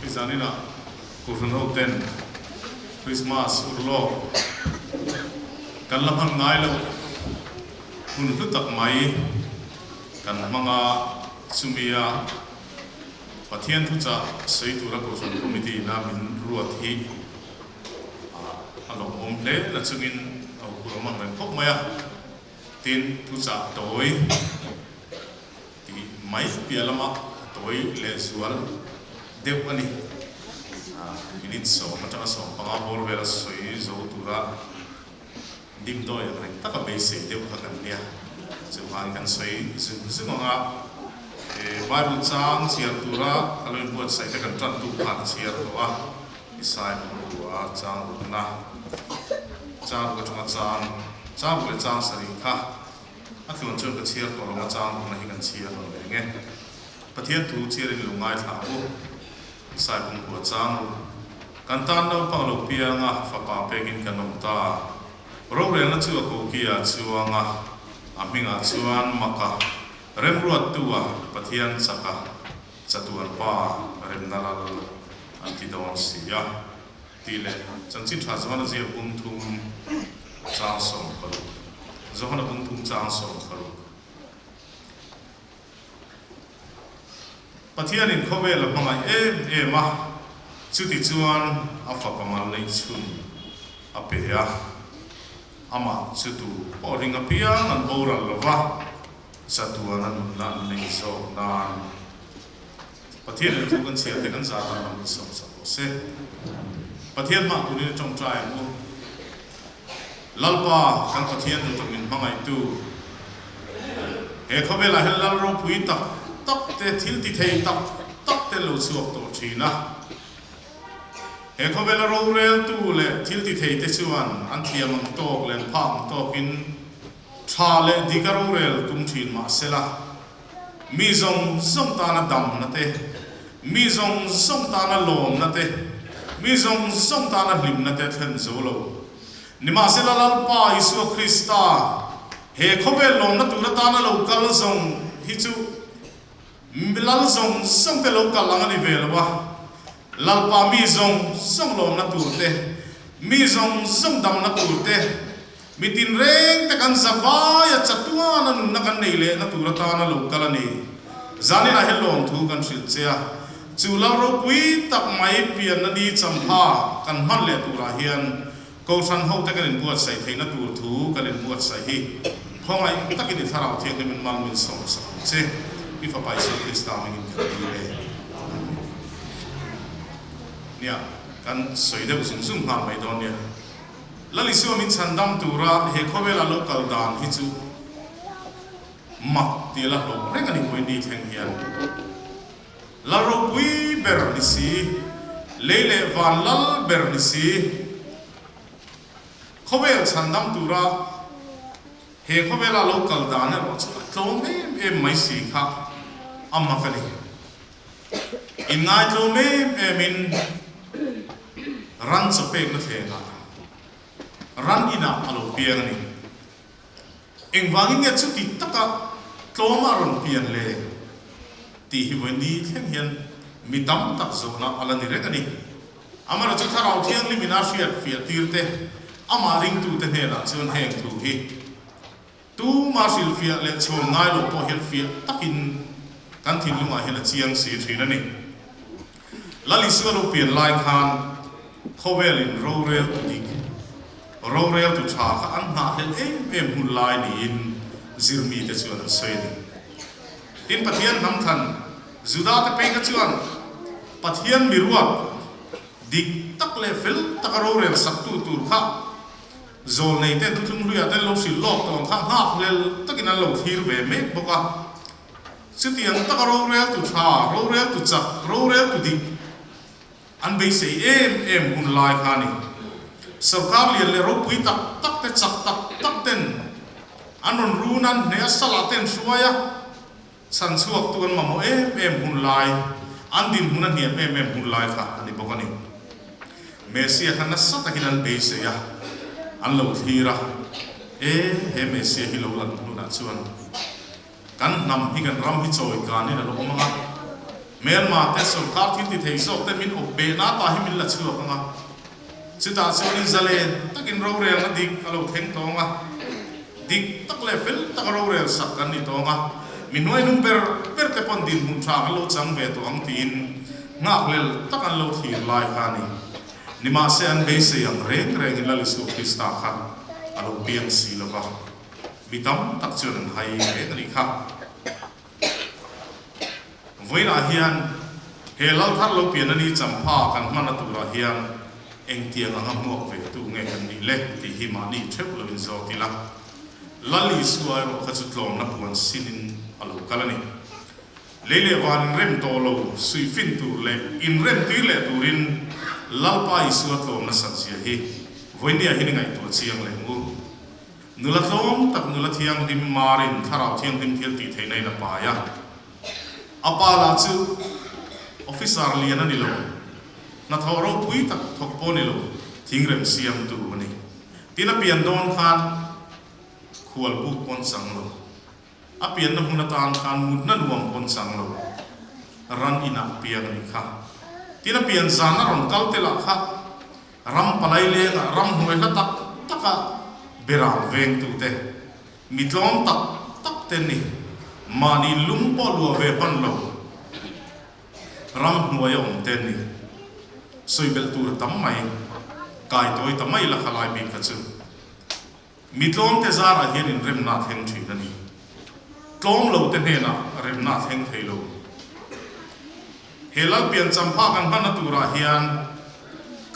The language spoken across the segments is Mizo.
Hei zaninah Kohhran hoten Krismas urlawk kan la hman ngai loh hun hlu tak mai kan hmang a, chumia Pathian thuchah sawi tura Kohhran Committee ina min ruat hi a lawmawm hle na chungin a huphurh awm ang reng khawp mai a, tin thuchah tawi Tih mai piah lama a tawi lehzual deuh a ni. Minute sawm atanga 15 bawr vela sawi zo tura dimdawi ang reng taka beisei deuh kha kan nia. Chuvangin kan sawi zung zung ang a, Bible chang chhiar tura ka lo inbuatsaih te kan tantu khan a chhiar tawh a, Isai bungrua chang rukna, chang ruk atanga chang, chang ruk leh chang sarih kha A tluan chuan ka chhiar tawh lo a chang rukna hi kan chhiar lo reng e. Pathian thu chhiarin lo ngaithla ang u. Isai pumkua chang ruk. Kan tan naupang lo piang a, fapa pekin kan awm ta. Rorelna chu a kokia a chuang a, a hmingah chuan Maka, Remruattu a, Pathian chaka, Chatuan Pa, Remna Lal an ti dawn si a. Tih leh chanchin tha Johana ziak bung thum chang 16. Johana bung thum chang 16. Pathianin khawvel a hmangaih em em a, chuti chuan a fapa mal neih chhun a pe a. Amah chu tu pawh ring apiang an boral lo va, chatuan a nunna an nei zawk nan. Pathian in thu kan chhiar te kan zah dan lam in sawm sak rawh se. Pathian hmah turin i tawngtai ang u. Lalpa kan Pathian duhtak min hmangaihtu, he khawvelah hian lal ropui tak tak te, thil ti thei tak tak te lo chhuak tawh thin a. He khawvela roreltu leh thil ti thei te chuan an thiam ang tawk leh an phak ang tawkin tha leh dik a rorel tum thin mahsela, Mi zawng zawng tana damna te, mi zawng zawng tana lawmna te, mi zawng zawng tana hlimna te thlen zo lo. Nimahsela Lalpa Isua Krista he khawvel lawmna tur atana lo kal zawng hi chu lal zawng zawng te lo kal ang a ni ve lo a, Lalpa mi zawng zawng lawmna tur te, mi zawng zawng damna tur te, Mi tinreng te kan za vai a, chatuan a nunna kan nei lehna tur atana lo kal a ni. Zaninah hian lawmthu kan hrilh che a, chu lal ropui tak mai pianna ni champha kan hman leh turah hian Kohhran hote kan inbuatsaih theihna tur thu kan inbuatsaih hi khawngaih takin i Thlarau Thianghlimin mal min sawm sak ang che. I Fapa Isua Krista hmingin kan ti e. Amen. Nia, kan sawi deuh zung zung nghal mai dawn nia. Lal Isua min chhandam tura he khawvela lo kal dan hi chu mak tih a la hlawh reng a ni vawiin ni thleng hian. Lal ropui ber ni si, lei leh van lal ber ni si, khawvel chhandam tura he khawvela lo kal dan erawh chu a tlawm em em mai si kha a mak a ni. Inngaihtlawm em emin ran chaw pekna thlengah ran inah a lo piang a ni. Engvangin nge chuti taka tlawma a rawn pian le tih hi vawi ni thleng hian mi tam tak zawhna a la ni reng a ni. Amaherawhchu chu Thlarau Thianghlimin a hriat fiah tir te, amah ringtute hnenah chuan heng thu hi Tuma hrilhfiah leh chhawn ngai lo pawh hian fiah takin kan thinlungah hian a chiang si thin a ni. Lal Isua lo pian lai khan khawvelin rorel tu dik, rorel tu tha kha an nghahhlelh em em hun lai niin zirmite chuan an sawi a ni. Tin, Pathian hnam than Judate phei kha chuan Pathian miruat dik tak leh fel taka rorel saktu tur kha Zawlnei ten thuthlung hluiah ten lo hrilh lawk tawh ang kha nghak hlel takin an lo thlir ve mek bawk a. Chutiang taka rorel tu tha, rorel tu chak, rorel tu dik an beisei em em hun lai kha a ni. Sorkar lian leh ropui tak tak te chak tak tak ten an rawn run a, an hneh a, salah te an hruai a, chhan chhuak tu an mamawh em em hun lai, an dinhmun a hniam em em hun lai kha a ni bawk a ni. Messia kha nasa takin an beisei a, an lo thlir a, E, he Messia hi lo lan hunah chuan kan hnam hi, kan ram hi chawi kanin a lo awm ang a. Hmelma te, sorkar thil ti thei zawk te min awp beh na ta hi min la chhuak ang a. Chutah chuanin zalen takin rorelna dik a lo thleng tawng a, dik tak leh fel taka rorel sak kan ni tawng a, mi hnuaihnung ber ber te pawn dinhmun tha an lo chang ve tawh ang tiin nghakhlel tak an lo thlir lai kha a ni. Nimahse an beisei ang reng rengin Lal Isua Krista kha a lo piang si lo va, mi tam tak chuan an hai reng a nih kha. Vawiinah hian he lal thar lo pian a ni champha kan hman a turah hian engtiang anga hmuak ve tu nge kan nih le tih hi mahni theuh lo in zawt ila. Lal Isua erawh kha chu tlawmna puan sinin a lo kal a ni. Lei leh van inrem tawh lo suih fin tur leh inrem tir leh turin Lalpa Isua tlawmna sat zia hi vawinia hian i ngaihtuah chiang leh ngu. Nula tlawm tak nula thianghlim Marin thlarau thianghlim thil tih theihna in a pai a. A pa lah chu officer lian a ni lo, hnathawh ropui tak thawk pawh a ni lo, thingrem siamtu a ni. Tin a pian dawn khan khual buk pawn chang lo, a pianna hmun atan khan mutna nuam pawn chang lo, ran inah piang a ni kha. Tin a pian zan a rawn kal te lah kha Ram palai lengah ramhnuai hla tak taka beram vengtute, mi tlawm tak tak te ni, mahni lung pawh luah ve hman lo ramhnuai a awm te ni. Sawi belh tur a tam mai, kai tawi ta mai la khalai bik kha chu. Mi tlawmte zarah hian inremna a thleng thin a ni. Tlawm lote hnenah remna a thleng thei lo. He Lalpian champha kan hmanna turah hian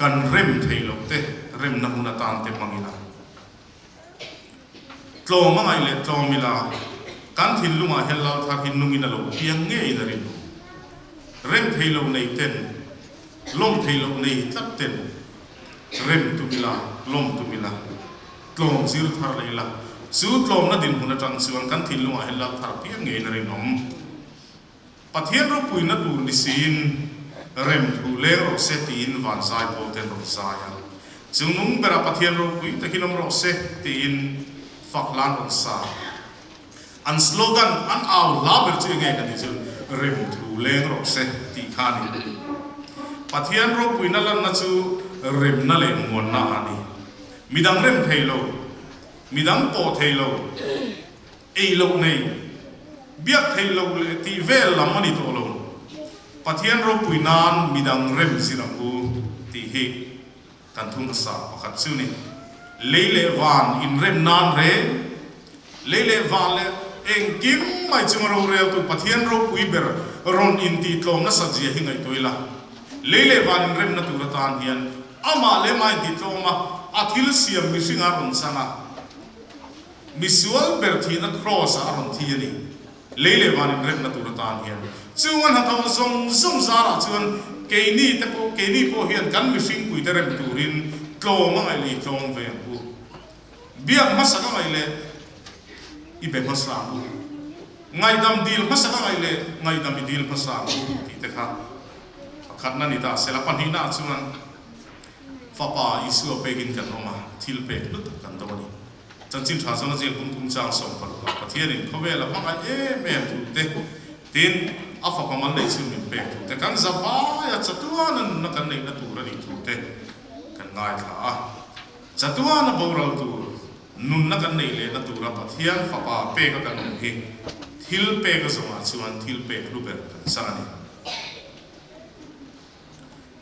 kan rem thei lohte remna hun atan te hmang ila. Tlawm a ngaih leh tlawm ila, kan thinlungah hian Lal thar hi nungin a lo piang ngeiin a rin. Rem thei lo nei ten, lawm thei loh nei tlat ten, Rem tum ila, lawm tum ila, tlawm zir thar leh ila, chu tlawmna dinhmun atang chuan kan thinlungah hian lal thar piang ngeiin a rinawm. Pathian ropuina tur ni siin rem thu leng rawh se tiin van zai pawl ten rawn zai a. Chungnung berah Pathian ropui takin awm rawh se tiin fak hlan rawn sa. An slogan, an au hla ber chu enge ka tih chu rem thu leng rawh se tih kha a ni. Pathian ropuina lanna chu remna leh muanna a ni. Midang rem thei lo, midang pawh thei lo, ei loh nei, biak theih loh leh tih vel lam a ni tawh lo. Pathian ropui nan midang rem zir ang u tih hi Kan thu hmasa pakhat chu ni. Lei leh van inrem nan reng, lei leh van leh engkim mai chunga roreltu Pathian ropui ber rawn intihtlawm nasat zia hi ngaihtuah ila. Lei leh van inremna tur atan hian amah leh amah intihtlawm a, a thil siam mihringa rawn chang a, misual ber thihna kraws-ah a rawn thi a ni. Lei leh van inremna tur atan hian chung a hnathawh zawng zawng zarah chuan keini te pawh keini pawh hian kan mihring puite rem turin tlawm a ngaih leh i tlawm ve ang u. Biak hmasak a ngaih leh i be hmasa ang u. Ngaihdam dil hmasak a ngaih leh ngaihdam i dil hmasa ang u tih te kha pakhatna ni ta sela pahnihna ah chuan Fapa Isua pekin kan awm a, thil pek hlu tak kan do a ni. Chanchin tha zawng a ziak bum tum chang 60 ah Pathianin khawvel a hmangaih em em thu te, tin, a fapa mal neih chhun min pek thu te, kan za vai a chatuana nunna kan neihna tur a nih thu te kan ngaithla a. Chatuana boral tur nunna kan neih lehna tura Pathian fapa pek a kan awm hi thil pek a zawngah chuan thil pek hlu ber kan chang a ni.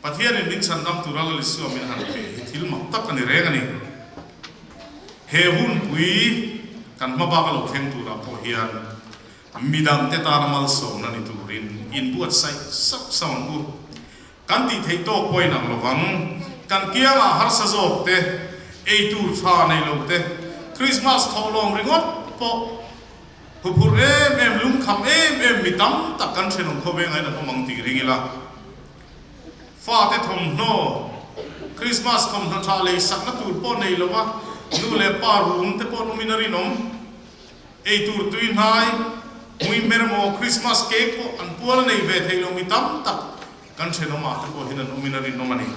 Pathianin min chhandam tura Lal Isua min han pe hi thil mak tak a ni reng a ni. He hunpui kan hma bak a lo thleng turah pawh hian midangte tana malsawmna ni turin inbuatsaih sauh sauh ang u. Kan tih theih tawk pawhin ang lovang, kan kiangah harsa zawk te, ei tur tha nei lo te, Krismas thawhlawm ringawt pawh Huphurh em em, lungkham em em mi tam tak kan thenawm khawveng aiin an awm ang tih ring ila. Fate thawmhnaw, Christmas thawmhnaw tha lei sakna tur pawh nei lova nu leh pa rum te pawh an awmin a rinawm. Ei tur tui hnai, hmui hmer maw Christmas cake pawh an pual a nei ve thei lo mi tam tak kan thenawm ah te pawh hian an awmin a rinawm a ni.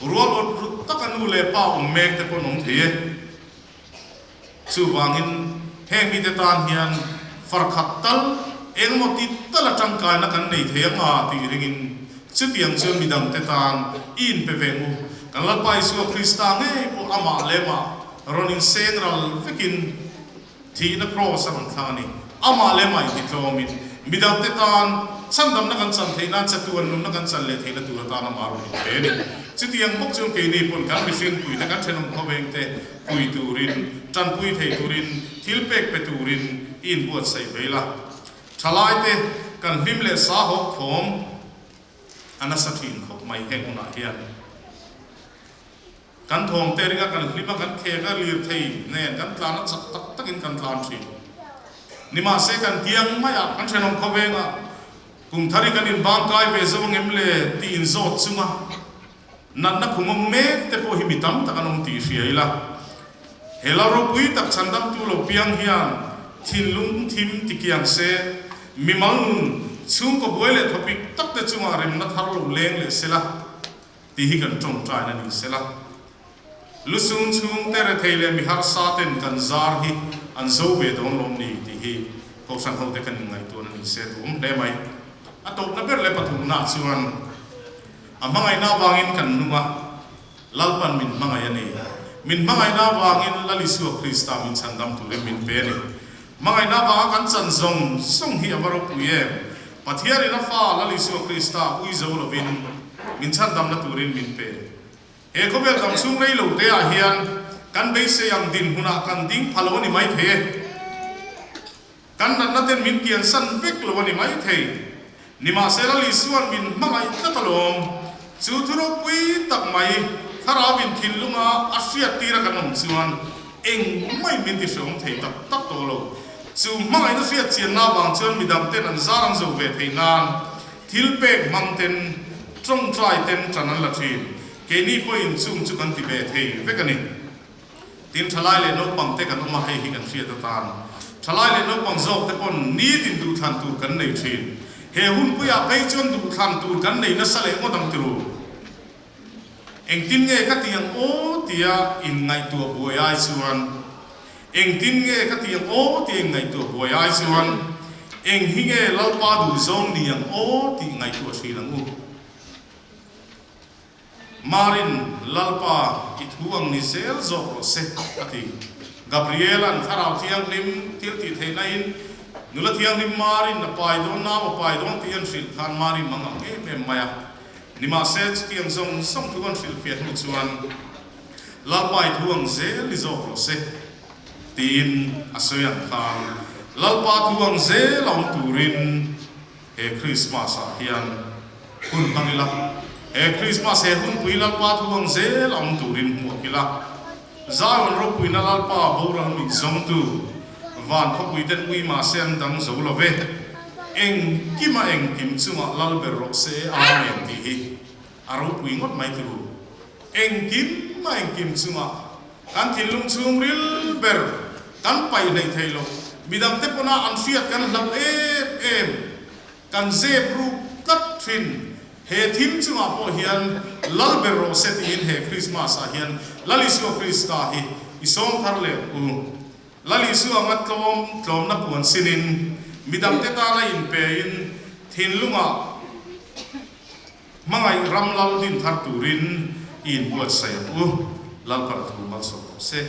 Rual awt rut taka nu leh pa awm mek te pawh an awm thei e. Chuvangin heng mite tan hian far khat tal engemaw ti tala tangkaina kan nei thei anga tih ringin chutiang chuan midangte tan i inpe ve ngu. Kan Lalpa Isua Krista ngei pawh amah leh mah rawn inseng ral vekin Thihna kraws a rawn thlang a ni. Amah leh mah intitlawmin, midangte tan chhandamna kan chan theih nan chatuan nunna kan chan leh theihna tur atan amah rawn inpe a ni. Chutiang bawk chuan keini pawn kan mihring puite, kan thenawm khawvengte pui turin, tanpui thei turin, thil pek pe turin i inbuatsaih ve ila. Thalaite kan hlim leh sa hawk thawm a nasa thin khawp mai heng hunah hian. Kan thawm te ringa kan hlim a, kan khek a, lirthei nen kan tlan a, chak tak takin kan tlan thin. Nimahse kan kiang mai a, kan thenawm khawveng a, kum thar hi kan inbang kai ve zo angem le tih inzawt chunga natna khum awm mek te pawh hi mi tam tak an awm tih hria ila. He lal ropui tak chhandamtu lo piang hian thinlung thim ti kiang se, mimal nun chhungkaw buai leh thawpik tak te chungah remna thar lo leng leh sela. Tih hi kan tawngtaina ni sela. Lusung chhungte rethei leh mi harsa ten kan zar hi an zo ve dawn lawm ni tih hi Kohhran hote kan inngaihtuahna ni se duhawm hle mai. A tawpna ber leh pathumna chuan a hmangaihna avangin kan nung a, Lalpan min hmangaih a ni. Min hmangaihna avangin Lal Isua Krista min chhandam turin min pe a ni. Hmangaihna avanga kan chan zawng zawng hi a va ropui em! Pathianin a fa Lal Isua Krista ui zo lovin min chhandamna turin min pe. He khawvel dam chhung rei lo te ah hian kan beisei ang dinhmunah kan ding pha lo a ni mai thei e. Kan natna ten min kiansan vek lo a ni mai thei. Nimahse Lal Isua'n min hmangaih tlat alawm. Chu thu ropui tak mai Thlarau in thinlunga a hriattir a kan awm chuan engmah min ti hreawm thei tak tak tawh lo. Chu hmangaihna hriat chianna avang chuan midang ten an zar an zo ve theih nan thil pek hmang ten tawngtai ten tan an la thin. Keini pawhin chung chu kan ti ve thei vek a ni. Tin, thalai leh naupang te kan awm a, hei hi kan hriat atan. Thalai leh naupang zawk te pawn nitin duhthlan tur kan nei thin. He hunpuiah phei chuan duhthlan tur kan nei nasa leh ngawt ang tiru. Engtin nge ka ti ang aw tia inngaihtuah buai ai chuan, Engtin nge ka ti ang aw tia inngaihtuah buai ai chuan, Eng hi nge Lalpa duhzawng ni ang aw tih ngaihtuah thin ang u. Marin, Lalpa, i thu ang ni zel zawk rawh se, a ti. Gabriela'n Thlarau Thianghlim thil tih theihna in Nula Thianghlim Marin a pai dawn, nau a pai dawn tih an hrilh khan Mari mang ang em em mai a. Nimahse, chutiang zawng zawng thu an hrilh fiah hnu chuan, Lalpa, i thu ang zel ni zawk rawh se, tiin a sawi ang khan, Lalpa thu ang zel a awm turin, He Krismas ah hian hun hmang ila, he Krismas he hunpui Lalpa thu ang zel a awm turin hmuak ila, Zion ropuina Lalpa boral mit zawngtu van khawpui ten ui mahse an dang zo lo ve, engkima engkim chungah lal ber rawh se Amen tih hi a ropui ngawt mai turu. Engkima engkim chungah kan thinlung chhungril ber kan paih hleih thei lo. Midangte pawna an hriat kan hlauh em em, kan zep ruk tlat thin. He thim chungah pawh hian Lal ber rawh se tiin he Krismas ah hian Lal Isua Krista hi i sawm thar leh u. Lal Isua anga tlawm tlawmna puan sinin midangte tana inpein thinlungah Hmangaih ram lal din thar turin i inbuatsaih ang u, Lalpara thu malsawm rawh se.